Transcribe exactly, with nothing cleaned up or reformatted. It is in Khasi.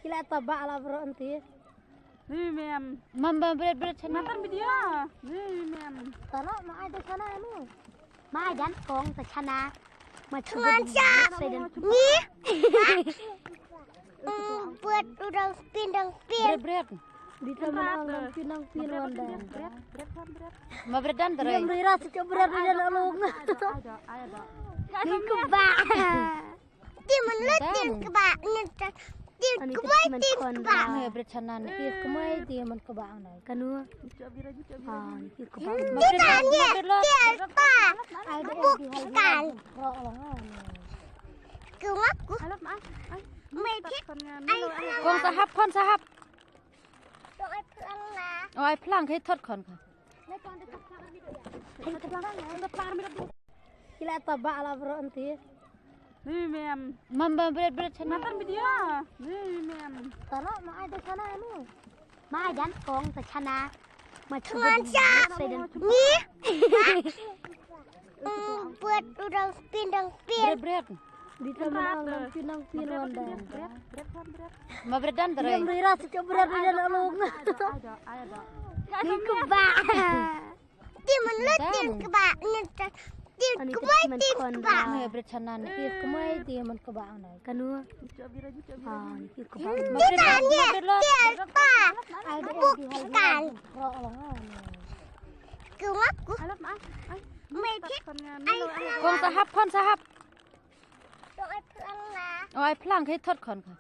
Kila ta ba ala bro anti. Ni mem. Mam ba bret bret chana. Matan video. Ni mem. Tara ma ai ta chana nu. Ma ai jan kong ta chana. Ma chuan cha. Ni. Buat udang pindang pin. Bret bret. Di ta ma ang dang pindang pin wan dang. Ma bret dan tara. Yang rira si bret rira na long. Ni ku ba. Tim lut tim kebak, tim kebak, tim kebak. Ni bret chana ni. Tim kebak, tim kebak na. Kanu. Ah, tim kebak. Tim kebak. Bukan. Kong sahap, kong sahap. Ai phlang kai thot khon ka. Kila ta ba ala bro anti. Ni mem. Mam ba bret bret chana. Matan video. Ni mem. Tara ma ai ta chana nu. Ma ai jan kong ta chana. Ma chuan cha. Ni. Buat udang pindang pin. Bret bret. Di ta ma ang dang pindang pin wan dang. Ma bret dan tara. Yang rira si bret rira na long. Ni ku ba. Tim lut tim kebak, tim kebak, tim kebak. Ni bret chana ni. Tim kebak, tim kebak na. Kanu. Ah, tim kebak. Tim kebak. Bukan. Kong sahap, kong sahap. Ai phlang kai thot khon ka.